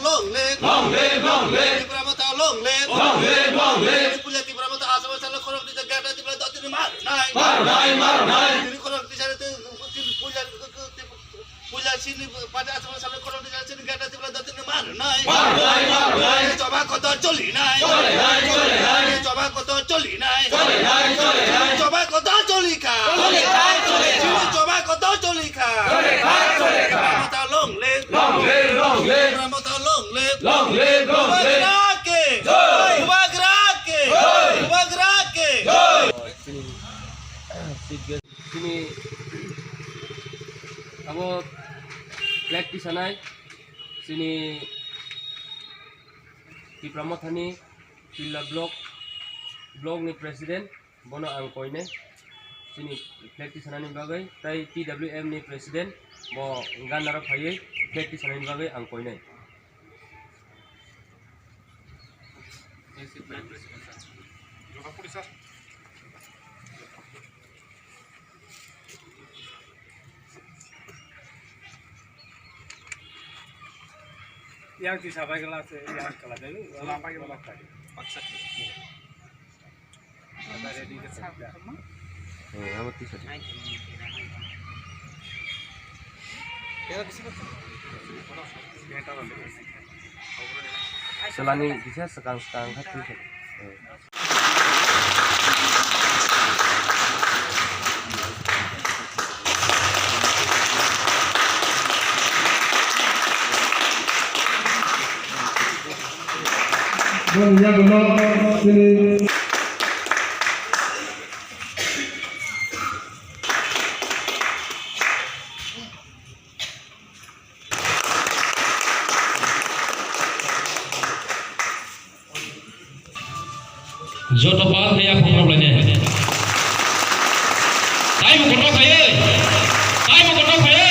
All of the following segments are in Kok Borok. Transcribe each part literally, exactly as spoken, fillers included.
Long live! Long live, long live! Tipra Motha long live! Long live, long live! Puila Tipra Motha Assam salo khorok tisa gata Tipra dotini mar nai! Mar nai, mar nai! Tini khorok tisa puila, puila sini pada Assam salo khorok tisa sini gata Tipra dotini mar nai! Mar nai, mar nai! Choba kotor choli nai! Choli nai, choli nai! Choba kotor choli nai! Choli nai, choli nai! Choba kotor choli kha! Choli kha, choli kha! Choba kotor choli kha! Choli kha, choli kha! Tipra Motha long live! Long live, long live! Tipra Motha long live! Long live, long live! Bubagra ke! Jai! Bubagra ke! Jai! Bubagra ke! Jai! Chini, chini abo flag tisanai, chini Tipra Mothani Pilla block, block ni president, bono ang koinai. Chini flag tisanani bagwi, tai T W M ni president, bo ganaro phaiwi flag tisanani bagwi ang koinai. Yang ti sabai kala se, yang kala dai, yang pai kala. Paksa. Sabai ready ke sa. Eh, amo ti sa. Selani kisa sekang sekang khat ti sa. Eh. Boni yagulo chini Joto pal thaya phungrok lainai. Taibo kotor khaye. Taibo kotor khaye.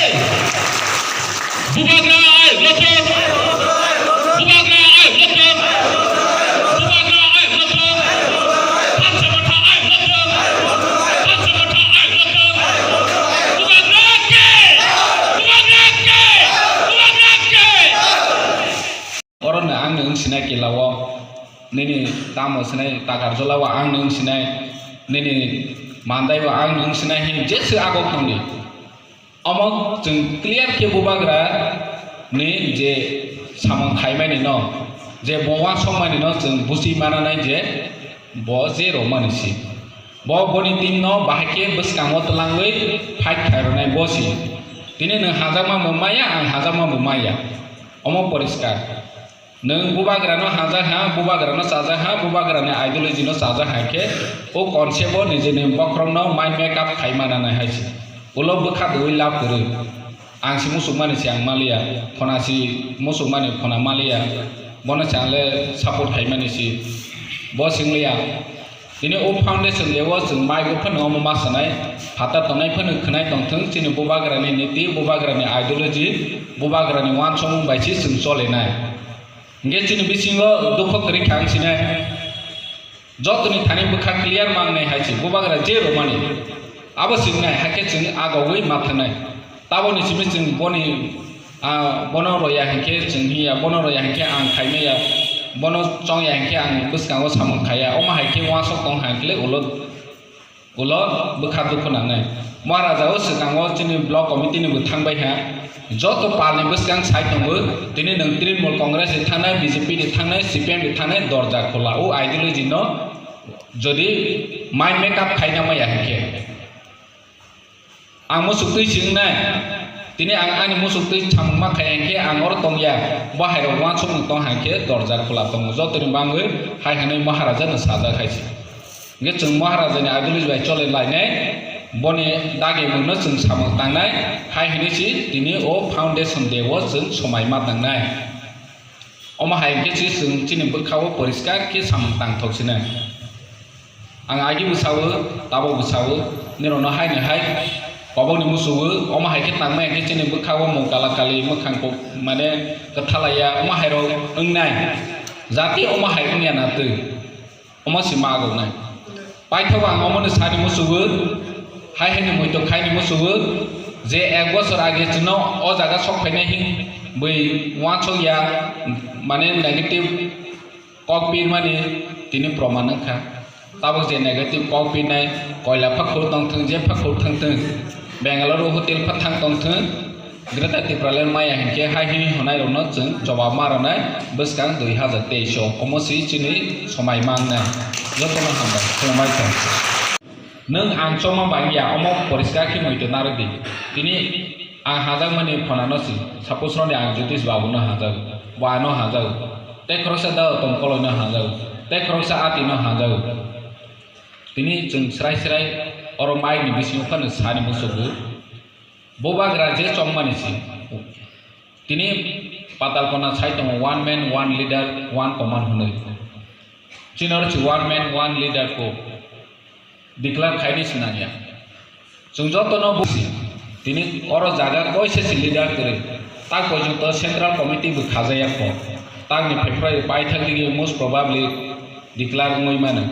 Bubagra ai lotok. Bubagra ai lotok. Bubagra ai lotok. Hansa Motha ai lotok. Hansa Motha ai lotok. Bubagra ke. Bubagra ke. Bubagra ke. Oro no ang nwng sinai kila o, nini tamo sinai takar jola o ang nwng sinai, nini mandai o ang nwng sinai hin jesa agok tongdi. Omo chwng clear khe bubagra ni je samung khaimani no, je bo uansukmani no chwng buchi mananai je bo je romani si. Bo boni team no bahai khe bwskango twlangwi fight khairoknai bo si. Tini nwng hajakma bo maya, ang hajakma bo maya. Omo poriskar. Nwng bubagrano hajak ha, bubagrano chajak ha, bubagrani ideology no chajak hai khe o concept o nijini bokhorokno mind make up khai mananai hai se. Ulo bwkha dui lab kwrwi. Ang se muchukmani se ang maliya, phona se muchukmani phona maliya. Bono se ang le support khaimani se. Bo swngliya. Tini o foundation day o chwng maibo phano omo ma sanai, phatar tongnai phano khwnai tongthwng, chini bubagrani niti, bubagrani ideology, bubagrani uansukmung bai se chwng cholinai. Hingke chini bisingo dukho kwrwi kha ang sinai. Jotoni thani bwkha clear mangnai hai se, bubagra je romani. Abo singnai, hakhe chwng agogwi ma thangnai. Taboni simi chwng boni, ah, bono roya hinkhe chwng hiya, bono roya hinkhe ang khaimaya, bono chongya hinkhe ang bwskango samung khaya. Omo hai khe uansuk tong hai khle ulo, ulo bwkha dukhu nangnai. Maharaja o swkango chini block committee ni bo thangbai ha. Joto pal ni bwskang sai tongo, tini nwng Trinamool Congress ni thangnai, B J P ni thangnai, C P M ni thangnai, dorja khola. O ideology no jodi mind make up khaina maya hinkhe. Ang musuktwi se wngnai, tini ang ani musuktwi samung ma khai hinkhe ang oro tongya, bo hairok uansukmung tong hai khe dorja khola tongo, jotoni bangwi hai hwnwi Maharaja no sajak hai se. Hingke chwng Maharaja ni ideology bai chole lainai, boni dagimung no chwng samung tangnai, hai hwnwi se tini o foundation day o chwng somai ma tangnai. Omo hai hwnkhe se chwng chini bwkha-o poriskar khe samung tangthok sinai. Ang agi bwsa-o, tabok bwsa-o, nirokno haino hai kobokni muchungo, omo hai khe tangmaya khe chini bwkha-o mung kala kali, mwkhang kok, mane kwthalaiya, omo hairok wngnai. Jati omo hai wngya na twi. Omo se ma agoknai. Paithago ang omono sani musugo, hai haini muitok khaini musugo, je ek bosor age chwngno o jaga sok phainai hin, Bui uansuk ya, mane negative kok pirmani tini proman wngkha. Tabuk je negative kok pirnai, koila phakhur tongthwng, je phakhur thangthwng, Bangalore hotel pha thang tongthwng, Greater Tipraland maya hinkhe hai hwnwi hwnai rokno chwng jobab ma rwnai bwskang dui hazar teis o. Omo si chini somai mangnai. Jotono hambai, khulumbai kha. Nwng ang chongma bai ya, omo poriskar khe muitu narwk di. Tini ang hajakmani phonano si, suppose roni ang Jyotish Babu no hajago, bo ano hajago, tei khoroksa da Tom Koloi no hajago, tei khoroksa Ati no hajago. Tini chwng srai srai oro mic ni bisingo phano sani musugo. Bubagra je chongmani si. Tini Patalkona sai tongo, one man, one leader, one command hwnwi. Chini oro si one man, one leader ko declare khaini sinanya. Chwng jotono busi. Tini oro jaga koise si leader kwrwi. Tak porjonto central committee bo khajaya kho. Takni February paithak digi most probably declare wngwi mano.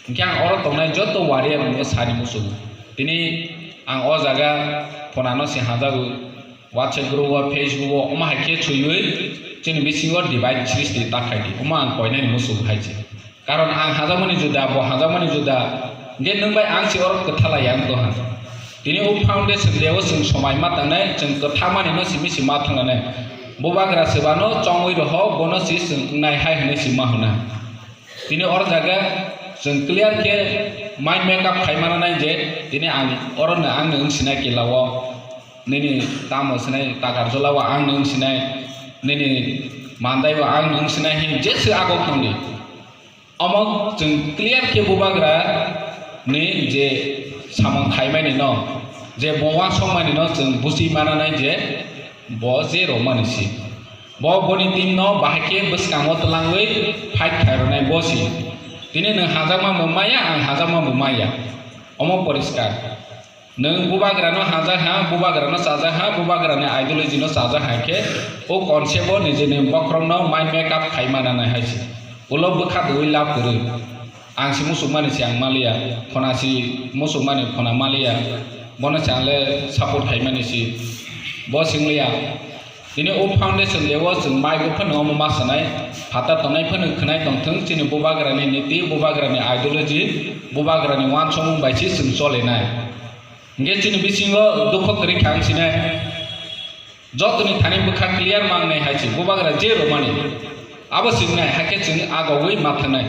Hinkhe ang oro tongnai joto warrior rokno sani musugo. Tini ang o jaga phonano se hajago, WhatsApp group o, Facebook o, omo hai khe swiwi chini bisingo divide sristi ta khaidi. Omo ang koinani musugo hai se. Karon ang hajakmani juda, bo hajakmani juda. Hinkhe nwng bai ang se oro kwtha laiya wng tongha. Tini o foundation day o chwng somai ma tangnai, chwng kwtha manino simi sima thangnanai. Bubagra swbano chongwi roho, bono si chwng wngnai hai hwnwi sima hwna. Tini oro jaga chwng clear khe mind make up khai mananai je tini ang oro no ang no wng sinai kila o, nini tamo sinai Takarjala o ang no wng sinai, nini Mandai o ang no wng sinai hin jesa agok tongdi. Omo chwng clear khe Bubagra ni je samung khaimani no, je bo uansukmani no chwng busi mananai je bo je romani si. Bo boni team no bahai khe bwskango twlangwi fight khairwnai bo si. Tini nwng hajakma bo maya, ang hajakma bo maya. Omo poriskar. Nwng Bubagra no hajak ha, Bubagra no chajak ha, Bubagra ni ideology no chajak ha khe o concept o nijini bokhorok no mind make up khai mana nai hai se. Ulo bwkha dui lab kwrwi. Ang si musukmani si ang maliya, phona si musukmani phona maliya. Bono si ang le support khaimani si. Bo sing liya. Tini o foundation day o chwng mai bo phano omo ma sanai, phatar tongnai phano khwnai tongthwng, chini Bubagra ni niti, Bubagra ni ideology, Bubagra ni uansukmung bai se chwng cholinai. Hinkhe chini bisingo dukho kwrwi kha wng sinai. Jotoni thani bwkha clear mangnai hai se Bubagra je romani. Abo singnai, hakhe chwng agogwi ma thangnai.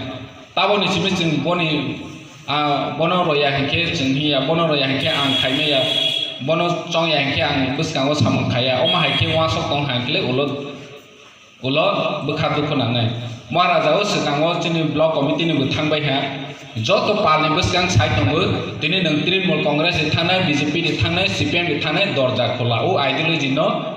Taboni simi chwng boni, ah, bono roya hinkhe chwng hiya, bono roya hinkhe ang khaimaya, bono chongya hinkhe ang bwskango samung khaya. Omo hai khe uansuk tong hai khe ulo Ulo bwkha dukhu nangnai. Maharaja o swkango chini block committee ni bo thangbai ha. Joto pal ni bwskang sai tongo. Tini nwng Trinamool Congress ni thangnai, B J P ni thangnai, C P M ni thangnai, dorja khola. O ideology no